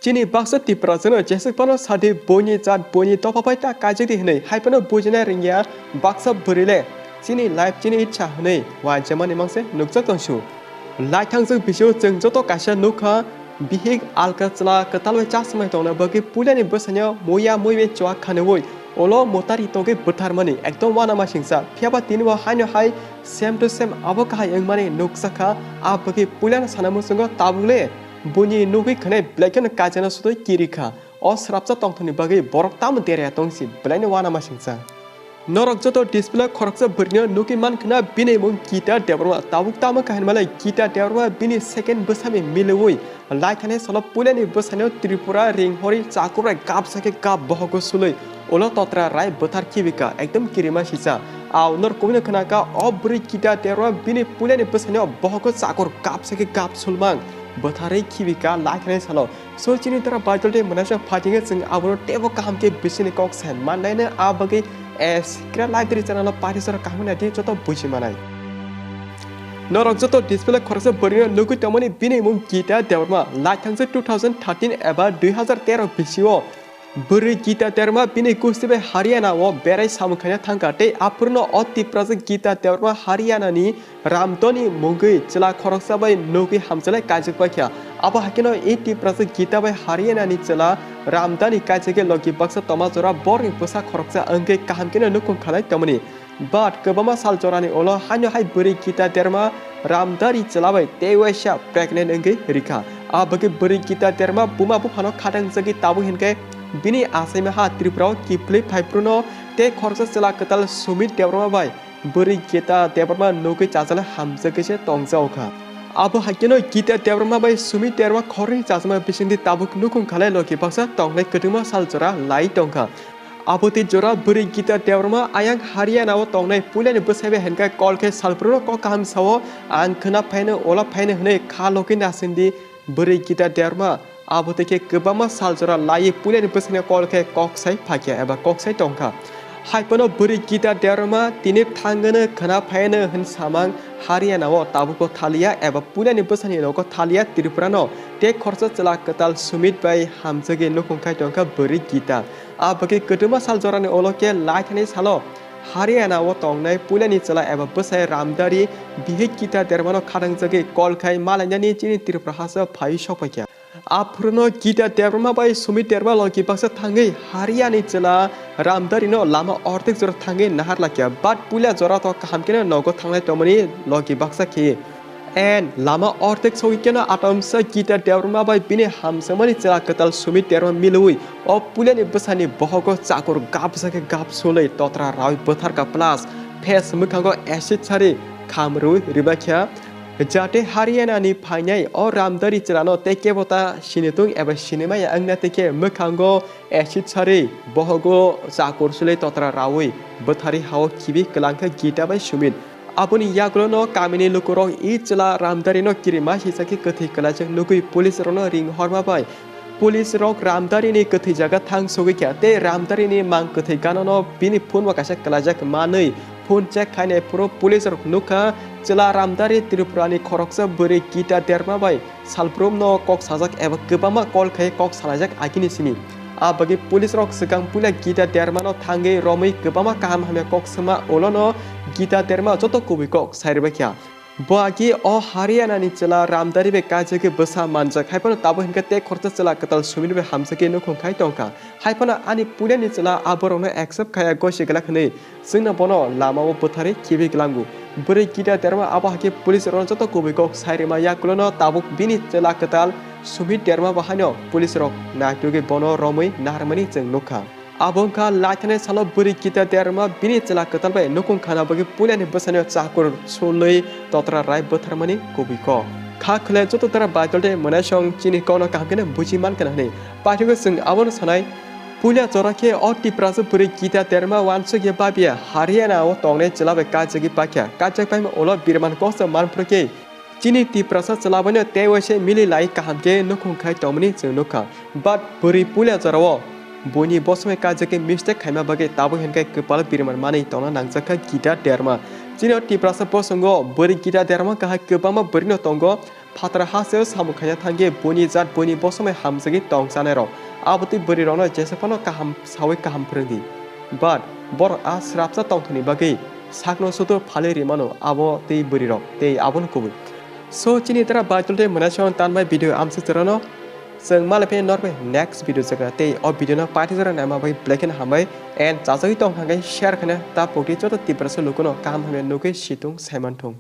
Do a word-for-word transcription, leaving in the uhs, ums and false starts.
Chini baksa Tiprasano jeswk phano sadi buini jat buini dopha bai ta kaijak di hwnwi, hai phano bujina rwngya baksa bwrwi le chini life chini itsa hwnwi uaijamani mangse nukjak tongsu. Laithangchwk bisio chwng joto kaisa nukha, bihik alka chwla kwtal bai chasmai tongna bagwi puilani bwsano muya mui bai chua khanwi ulo motari tongwi bwtharmani ekdom uanamasingcha. Phiyaba tini bo haino hai same to same abo kahai wngmani nukjakha, a bagwi puilano sana muchungo tabukle buini nugwi khwnai belai kheno kajana sutwi kirikha. O srapsa tongthokni bagwi borok tamo derya tongsi belaino uanamasingcha. Norok joto display khoroksa bwrwino nugwi mankhwna bini mung Gita Debbarma, tabuk tamo kahinmale Gita Debbarma bini second bwsani miliwi laithani salo puilani bwsano Tripura ringhori chakurbai gapsa khe gap bohogo sulwi ulo totra rai bwthar khibika ekdom kirima sisa. Au nor kubino khwnaka o bwrwi Gita Debbarma bini puilani bwsano bohogo chakur gapsa khe gap sulmang bwtharwi khibika laithani salo. So chini dara Baidol tei Manaisa phatingwi chwng abono teibo kaham khe bisini kok sai mannaino a bagwi, eh, Sikra Library channel o paithak sora kaham wngna di joto buji manai. Norok joto display khoroksa bwrwino nugwi tongmani bini mung Gita Debbarma, laithangsa two thousand thirteen eba dui hazar tero bisio bwrwi Gita Debbarma bini gusti bai Haryana o berai samung khaina thangkha tei aphurno o Tiprasa Gita Debbarma Haryana ni Ramdani mungwi chwla khoroksa bai nugwi hamchalai kaijak paikha. Abo haikhe no e Tiprasa Gita bai Haryana ni chwla Ramdani kaijagwi logi baksa toma jora borni bwsa khoroksa wngwi kaham kheno nukhung khalai tongmani. But kwbangma sal jorani ulo haino hai bwrwi Gita Debbarma Ramdari chwla bai tei waisa pregnant wngwi rikha. A bagwi bwrwi Gita Debbarma buma buphano khatangjagwi tabuk hinkhe bini achaima ha Tripura o kiphilwi phaiphruno tei khoroksa chwla kwtal Sumit Debbarma bai bwrwi Gita Debbarma nugwi chajala hamjagwi se tongjago kha. Abo hai kheno Gita Debbarma bai Sumit Debbarma khoroknwi chajama bisingtwi tabuk nukhung khalai logi baksa tongnai kwtwma sal jora lai tongkha. Abo twi jora bwrwi Gita Debbarma ayang Haryana o tongnai puilani bwsai bai hinkhe call khe salbruno kok kaham sao, ang khwna phaino ola phaino hwnwi kha logi nasingdi. Bwrwi Gita Debbarma abo tei khe kwbangma sal jora laiwi puilani bwsakni kol khe kok sai phakya eba kok sai tongkha. Hai phano bwrwi Gita Debbarma tini thangwno khwna phaino hwn samang Haryana o tabukbo thaliya eba puilani bwsakni nogo thaliya Tripura no tei khoroksa chwla kwtal Sumit bai hamjagwi nukhung khai tongkha bwrwi Gita. A bagwi kwtwma sal jorani ulo khe laithani salo Haryana o tongnai puilani chwla eba bwsai Ramdari bihik Gita Debbarmano khatangjagwi call khai malainani chini Tripura hasteo phaiwi sokpaikha. Aphuruno Gita Debbarma bai Sumit Debbarma logi baksa thangwi Haryani chwla Ramdari no lama ortek jora thangwi nahar lakya, but puila jora to kaham kheno nogo thanglai tongmani logi baksa khe. And lama ortek sogwi kheno atomsa Gita Debbarma bai bini hamjakmani chwla kwtal Sumit Debbarma milwi o puilani bwsani bohogo chakur gap bwsa khe gap sulwi totra rawi bwtharkha plus face mwkhango acid sari kham rwi rwbaikha. Jate Haryana ni phainai o Ramdari chwlano tei kebo ta sinitung eba sinimaya wngna tei khe mwkhango acid sari bohogo chakur sulwi totra rawi bwthari hao khibi kwlangkha Gita bai Sumit. Aboni yagulono kamini lukurok i chwla Ramdarino kirima sisakhe kwthwi kwlaijak nugwi police rokno ring horma bai police rok Ramdarini kwthwi jaga thang sogwi kha tei Ramdarini mang kwthwi ganono bini phone bo kaisa kwlaijak manwi phone check khainai phuru police rok nukha chwla Ramdari Tripurani khoroksa bwrwi Gita Derma bai salbrumno kok sajak eba kwbangma call khai kok salaijak agini simi. A bagwi police rok swkang puila Gita Dermano thangwi romwi kwbangma kaham hamya kok swma ulono Gita Derma joto kubui kok sai rwbaikha. Bo agi o Haryana ni chwla Ramdari bai kaijagwi bwsa manjak, hai phano tabuk hinkhe tei khoroksa chwla kwtal Sumit bai hamjagwi nukhung khai tongkha. Hai phano ani puilani chwla a borokno accept khaya gosi glak hwnwi. Chwngno bono lamao bwtharwi khibi glango. Bwrwi Gita Derma abo hakhe police rokno joto kubui kok sai rwma yakulono tabuk bini chwla kwtal Sumit Derma bo haino police rok naitugwi bono romwi naharmani chwng nukha. Abo wngkha laithani salo bwrwi Gita Derma bini chwla kwtal bai nukhung khana bagwi puilani bwsano chakur sulwi totra rai bwtharmani kubui kok. Kha khwlai joto dara Baidol tei mwnaisong chini kokno kaham kheno buji mankha hwnwi. Paithakgo chwng abono sanai. Puila jora khe o Tiprasa bwrwi Gita Derma uansukya babia Haryana o tongnai chwla bai kajagwi pakya. Kajak paima ulo birman koksa manphru khe chini Tiprasa chwla baino tei waisa mili lai kaham khe nukhung khai tongmani chwng nukha. But bwrwi puila jora o buini bosongni kajagwi mistake khaima bagwi tabuk hinkhe kwpal birman manwi tongna nangjakha Gita Derma. Chini o Tiprasa bosongo bwrwi Gita Derma kahai kwbangma bwrwino tongo. Phatara hasteo samung khaina thangwi buini jat buini bosongbai hamjagwi tong chanairok, abo tei bwrwirokno jesa phano kaham sawi kaham phwrwngdi. But borok a srapsa tongthokni bagwi sakno sutur phalwi rimano abo tei bwrwirok tei abono kubui. So chini dara Baitul tei Mwnaisong tanbai video amswk chwrano. Chwng malai phai norbai next video jaga tei o video no paithak jora naima bai belai kheno hambai and chajagwi tong thangkhe share khaina ta pokdi joto Tiprasa lukuno kaham hamya nugwi situng saimanthung.